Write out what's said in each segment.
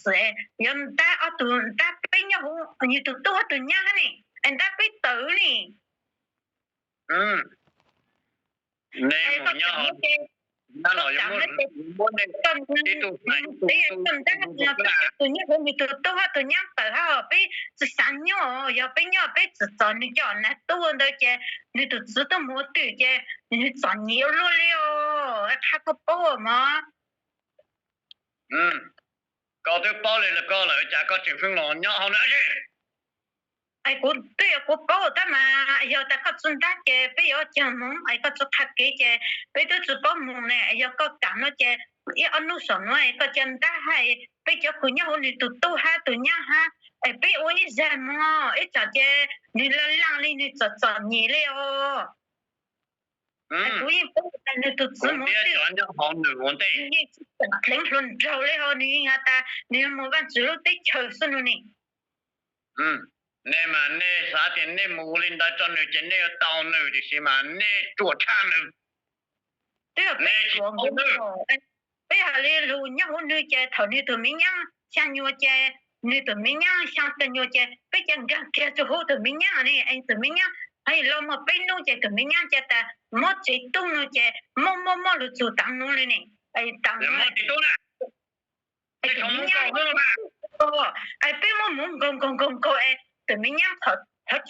xwm, yuav ntab ob tug, ntab peb nyob hauv nws tus tub ob tug nyab ne, es ntab peb tawm ne. Koj ntab no, koj cov tus nyob hauv nws tus tub ob tug nyab tawm hab, peb tsis xav nyob, yog peb nyob peb txom txom nws cov nab tub ntawd ces nws tus txiv tuaj mus ua twj ces nws txom nyem ua luaj li os, qha koj paub mog. Koj twb paub li no koj lawm cas koj tseem pheej los nyob hauv no tsi? Es kuv twb yog kuv paub tab mas yog tas koj tsis ntab ces peb yuav ua caag moog, es koj tsis qha kev ces peb twb tsis paub moog ne. Es yog koj kam no ces ib ob nub saum no es koj cia ntab hab, peb cov kws nyob hauv nws tus tub hab tus nyab hab, es peb ua ib zag mog, ib tsam ces nws laj laj li nws txom txom nyem li os. Kuv yeej paub tas nws tus txiv mus twj, nws yeej tsis tseem dleev hluas nraug li ho, nws yeej has tas nws yuav mus Vaajtswv lub teb chaws xwb no ne. Nej mas nej xav tias nej mus ua li ntawd rau nws ces nej yuav tau nws, tiam sis mas nej ruam tshaj nws. Twb yog peb tsis tau nws. Peb hais li lus nyob hauv nws ces thaum nws tus me nyab xyaa nyuas ces, nws tus me nyab xyaa kag nyuas ces peb cia nkaag kiag rua huv tus me nyab ne, es tus me nyab hais los muaj peb nub ces tus me nyab ca tas mob tsev tub no ces mob mob mob lug txug taam nuav li ne. Taam nuav es peb muab moov nkaug nkaug nkaug nkaug es tus me nyab thov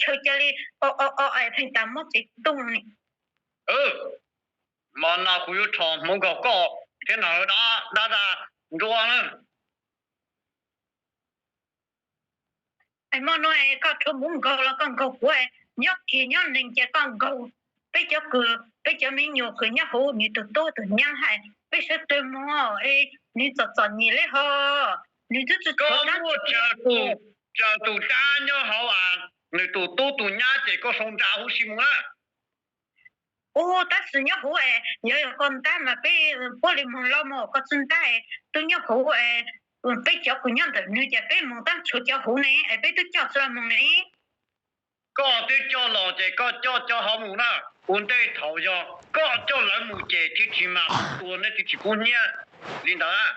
chaw ca li o o o es pheej tas mob tsev tub ne. Hmo no kuv yuav rho hmoov nkaug koj thiab na dab zaj ntsuab na. Hmo no koj rho hmoov nkaug los koj nkaug kuv, nyob kis nyob neeg ces koj nkaug. Peb cov kws, peb cov me nyuam kws nyob huv nws tus tub tus nyab hab, peb sawv daws mog, nws txom txom nyem li ho, nws twb tsi, koj muaj tsawg tus dab nyob hauv nws tus tub tus nyab ces koj sau nra huv si mus na. Ua tab sis nyob huv es yog, yog koj ntab mas peb puab li moog los mog, koj tsi ntab es twb nyob huv es peb cov kws nyob ntawm nws ces peb moog tab tshuav cov huv ne es peb twb coj tsi los moog ne. Koj twb coj los ces koj coj cov huv mus na. Ua ntej thaum yog koj coj lawv mus ces thiaj tsis mas tua, nej thiaj tsis kub hnyiab li ntawd.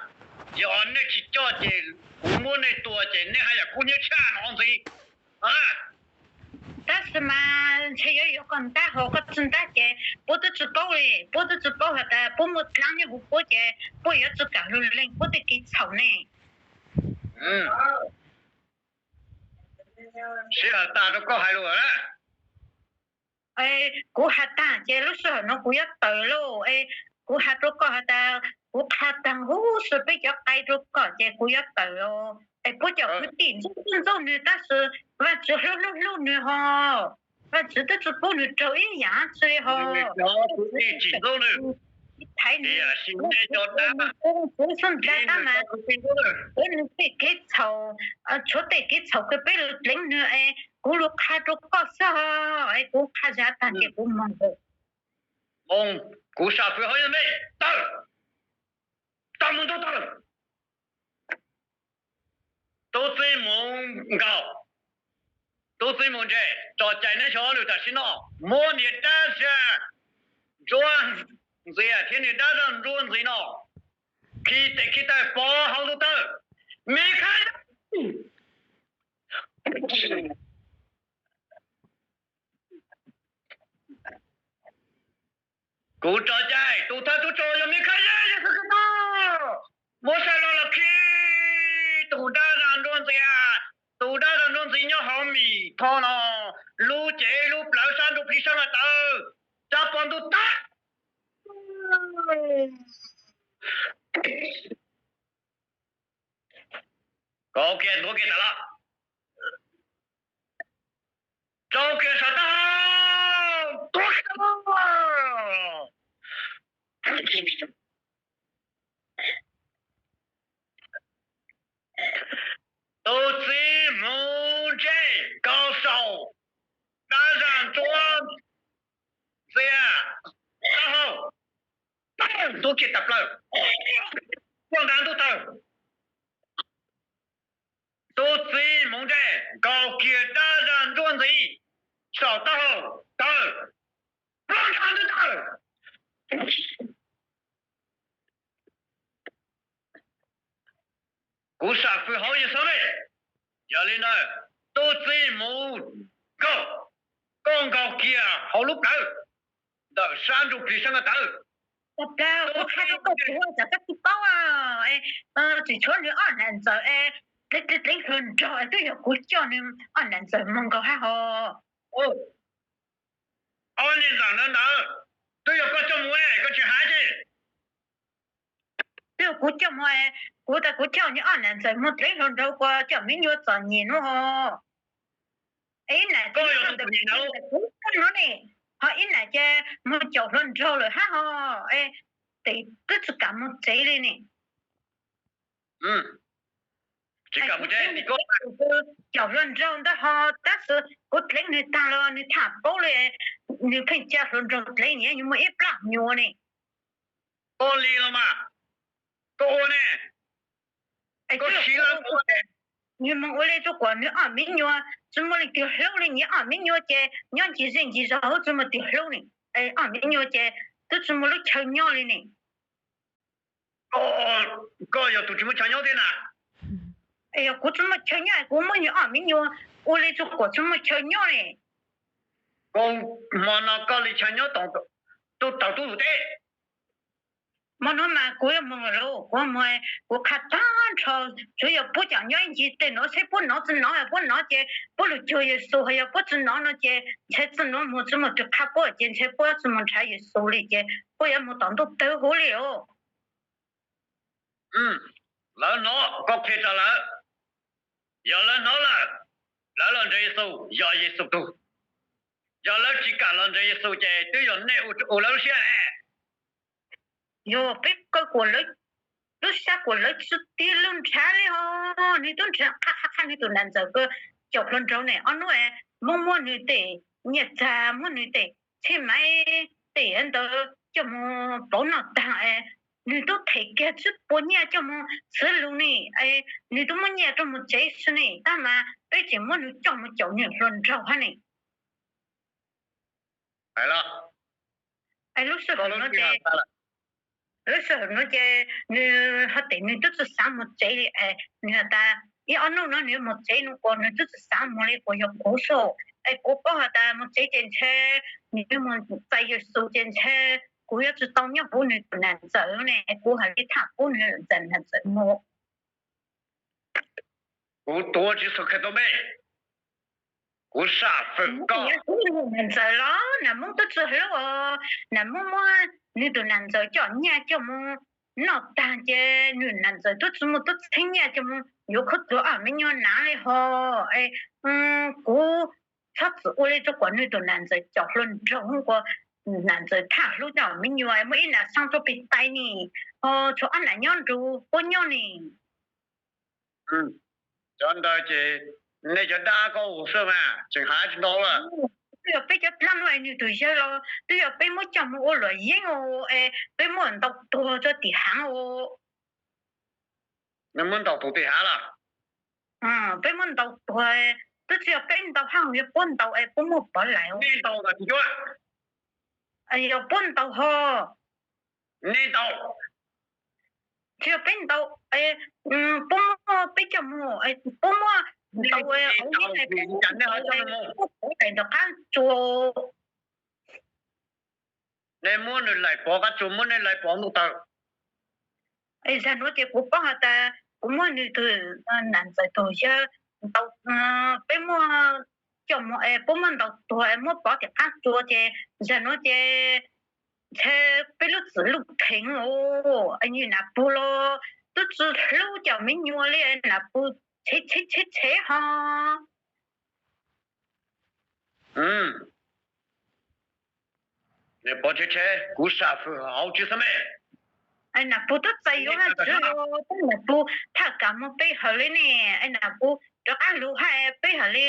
Yog nej tsis coj ces kuv muab nej tua ces nej haj yam kub hnyiab tshaj no ntxiv. Tab sis mas ntshe yuav yog koj ntab ho, koj tsi ntab ces puab twb tsi paub li, puab twb tsi paub has tas puab muaj dlaab nyob huv puab ces puab yuav tsi kam lug lees puab tej kev txhaum ne. Sij hawm tas rau koj hais lus na. Kuv has tag ces lub sij hawm no kuv yuav tawm lauj. Kuv has rau koj has tas kuv qha taag huv si peb cov qai rau koj ces kuv yuav tawm os. Es puab cov kwv tij ntxub ntxub ntxub nwg tab sis Vaajtswv hlub hlub hlub nwg ho. Vaajtswv twb tsi pub nwg raug ib yaam tsi li ho. Thaiv nwg, xub ntaag tab mas, nwg tej kev txhaum, tshuav tej kev txhaum kws peb lug dleev nwg es kuv lug qha rau koj xwb ho. Es kuv qha zag tag ces kuv moog lawm. Kuv sam fwv hauv me, tawm, tawm moog ntuj tawm. Tub txib Hmoov Nkaus, tub txib Hmoov Ntse, tso cai neb xyov lwm tam sim no muab niag dab zag Ntsuab Ntxias thiab niag dab zag Ntsuab Ntxiv no khi tes khi taw pov hauv ntuj tawg. Me khab Kuv tso cai, tus thawj tub rog yog me khab zeb Yexus Khetos, muab saib los los khi tus dab zag Ntsuab Ntxias. Tus dab zag Ntsuab Ntxiv nyob hauv Mim Thoj no, lub cev lub plawv sab nruab plig sab mas tawg, tsa pov ntuj tawg. Kov kiag ntuav kiag tas los. Rau kiag saum taub hau. Tus txiv Hmoov Ntsej, nkaus saum dab zag Ntsuab Ntxias taub hau. Ntuav kiag tas plaws, ntuav nrad ntuj tawg. Tus txiv Hmoov Ntsej nkaus kiag dab zag Ntsuab Ntxiv saum taub hau tawg, ntuav nrad ntuj tawg. Kuv sam fwm hauv yus xwb ne. Yog li ntawd, tub txib mus nkaug, koj nkaug kiag hauv lub plawv ntawm sab nroog plig sab nqaj tawv. Kuv qha rau koj tias koj tsis paub, tsis tshuav nws ob nam ntxawm, dleev dleev hluas nraug twb yog kuv coj nws ob nam ntxawm mus nkaug hab ho. Ob niag ntxawm ntawd ntawd twb yog koj coj mus ne, koj tsis hais ces. Twb yog kuv coj mus, kuv tas kuv coj nws ob nam ntxawm mus dleev hluas nraug kuas coj me nyuam txom nyem no ho. Ib nam ces kuv coj nws ne, ho ib nam ces mus caum hluas nraug lawm hab ho. Tes twb tsis kam mus tsev li ne. Tsis kam mus tsev, caum hluas nraug ntawd ho, tab sis kuv dleev nws tag los nws tham paub li, nws pheej cia hluas nraug dleev nyias, nws muaj ib plab nyuam ne. Koj li los mas, koj ua ne, koj siv lawv ua ne. Nws mus ua li rau kuas nws ob me nyuam tsis muaj leej twg hlub li, nyias ob me nyuam ces nyob ncig zej ncig zos tsis muaj twg hlub li. Ob me nyuam ces twb tsis muaj lub chaw nyob li ne. Koj yog tus tsis muaj chaw nyob thiab na. Yog kuv tsis muaj chaw nyob, kuv muab nws ob me nyuam ua li rau kuas tsis muaj chaw nyob ne. Koj, hmo no koj li chaw nyob tau tub tug teb. Hmo no mas kuv yuav mus lawm, kuv mus, kuv qha tag nrho, tsuas yog puab cov nyob ib ncig tej no seb puab nov tsis nov, puab nov ces puab lug cuag Yexus, ho yog puab tsis nov no ces ntshe txij no mus tsis muaj tus qha puab ces ntshe puab tsis mus nrhav Yexus li ces puab yuav mus tom ntuj tawg huv li os. Lawv nov koj qhia rau lawv, yog lawv nov lawm, lawv los ntseeg Yexus, yog Yexus tug. Yog lawv tsis kam los ntseeg Yexus ces twb yog nej ua lawv lub siab ne. Yog peb kaw kuas lawv, lub sab kuas lawv tsis tig lug nrhav li ho, nws twb nrhav qha qha qha nws tus nam ntxawm kws caum hluas nraug ne, ob hnub muab muab nws tej nyiaj txiag, muab nws tej tsheb maiv tej ntawd coj mus pauv noj tag, nws twb them kiag tsib puas nyiaj coj mus xwb lug ne, nws twb muab nyiaj rau mus tsev xwb ne, tab mas peb tseem muab nws coj mus caum nws hluas nraug hab ne. Hais los, lub sij hawm no ces, lub sij hawm no ces nws ho tias nws twb tsis xav mus tsev li, nws has tas ib ob hnub no nws yuav mus tsev no kuas nws twb tsis xav mus li kuas yog kuv xwb. Es kuv paub has tas mus tsev ces ntshe nws yuav mus txais Yexus ces ntshe kuv yuav tsis tau nyob huv nws tus nam ntxawm ne, kuv hais li tham pub nws tus nam ntxawm mus. Kuv tuav Yexus Khetos npe, kuv sam fwm koj. Nam ntxawm los nam Hmoob twb tsis hlub os, nam Hmoob muab nws tus nam ntxawm coj nyiaj coj mus noj tag ces nws nam ntxawm twb tsis muaj tub txheeb nyiaj coj mus yuav khaub txuas ob me nyuam nav li ho. Kuv txhob txwm ua li rau kuas nws tus nam ntxawm caum hluas nraug kuas nam ntxawm tham hlub coj me nyuam muaj ib nam xaa rau pem tais ne, ho tshuav ob nam nyob nrug puab nyob ne. Cov ntawd ces nej cov dab koj ua xwb mas tseem hais tsis ntau lawm. Twb yog peb cov dab no es nws tus yawg los twb yog peb muab coj mus ua luam yeeb os, es peb muab ntaus tuag rau tim haav os. Muab ntaus tuag tim haav los? Peb muab ntaus tuag, twb tsis yog peb ntaus hab, yog puab ntaus es puab muaj pov lais. Nej ntaus los tsis cuab? Yog puab ntaus ho. Nej ntaus? Tsis yog peb ntaus, puab muab peb coj mus, puab muab ntaus, cas nej ho coj mus? Puab pov lais ntawm qab tsuas. Nej muab nws laim pov qab tsuas, muab nej laim pov ntuj tawg. Es zag nuav ces kuv paub has tas kuv muab nws tus nam ntxawm tus yawg ntaus, peb muab coj mus es puab muab ntaus tuag es muab pov tim qab tsuas ces zag nuav ces ntshe peb lub txim luj theem os. Nws nam pug los twb tsis hlub cov me nyuam li, nam pug tshev tshev tshev tshev ho. Pov tshev tshev, kuv sam fwm hauv tsi xab me. Nam pug twb txais yuav hab tsi, nam pug thaj kam moog pe hawm li ne, nam pug rov qab lug hab pe hawm li,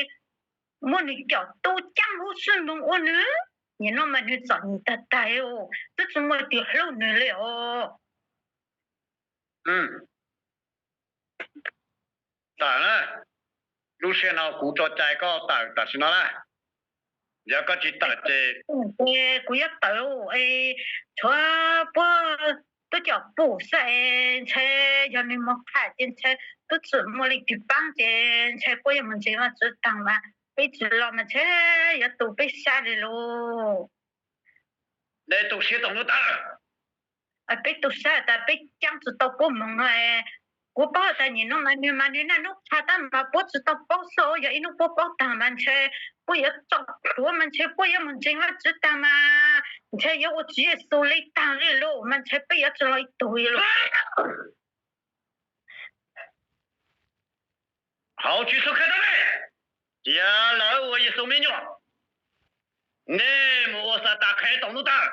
muab nwg caum tu caab huv sib moog ua nwg, nim no mas nwg txom nyem tag tag, twb tsi muaj leej twg hlub nwg li os. Tawm na, lub sij hawm no kuv tso cai koj tawm tam sim no na. Yog koj tsis tawm ces kuv yuav tawm, tshuav puab tub coj pum xwb es ntshe yog nws mus qham ces ntshe twb txawm muaj leej twg paab ces ntshe puab yuav mus ntseeg Vaajtswv taag mas peb tsi los mas ntshe yuav tu peb sab li lauj. Nej tu siab tau hnub tawg. Peb tu sab tas peb caab tsi tau puab moog no. Kuv paub tas nyim nuav mas nwg mas nwg naj nub qha tab mas puab tsi tau paub xwb. Yog ib nub puab paub taag mas ntshe puab yuav tso plhuav mas ntshe puab yuav mus ntseeg Vaajtswv taag mas ntshe yuav ua Tswv Yexus le taag li lauj mas ntshe peb yuav tsi los ib tug li lauj. Hauv Tswv Yexus Khetos le, cia lawv ua Yexus me nyuam. Nej mus ua Xatas qhev tau hnub tawg.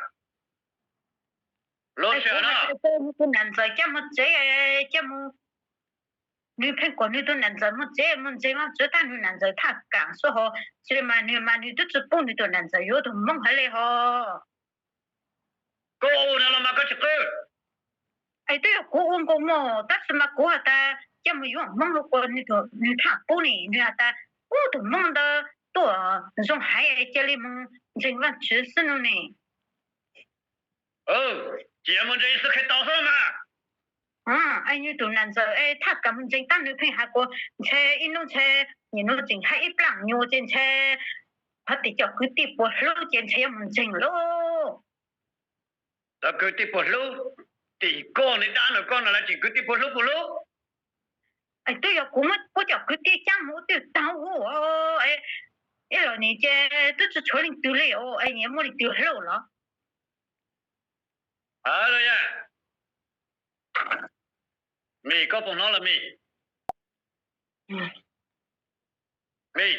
Lub sij hawm no, nwg tus nam ntxawm coj mus tsev, coj mus, nwg pheej kuas nwg tus nam ntxawm mus tsev mus ntseeg Vaajtswv taag, nwg nam ntxawm thaj kaam xwb hos, tsi le mas nwg mas nwg twb tsi pub nwg tus nam ntxawm yuav tug Moob hab le hos. Koj ua no los mas koj tsi qw. Es twb yog kuv ua nkaus mog, tab sis mas kuv has tas coj mus yuav Moob lug kuas nwg thaj pub ne, nwg has tas, ub, tug Moob ntawd tuaj zoo heev, cia li mus ntseeg Vaajtswv xwb no ne. Cia mus ntseeg Yexus Khetos xwb mas. Es nwg tus nam ntxawm thaj kaam mus ntseeg tab nwg pheej has kuas ntshe ib nub ntshe nyim nuav tseem hab ib plaab nyuas ces ntshe hov tes cov kwv tij puas hlub ces ntshe yuav mus ntseeg lauj. Cov kwv tij puas hlub? Tim koj ne, dab no koj no lawv tseem kwv tij puas hlub puas hlub? Twb yog kuv muab puab cov kwv tij caab mus ua twj taag ua, ib los nim ces twb tsi tshuav leej twg li os, es muaj leej twg hlub los? Mim, koj puas hnov los mim? Mim,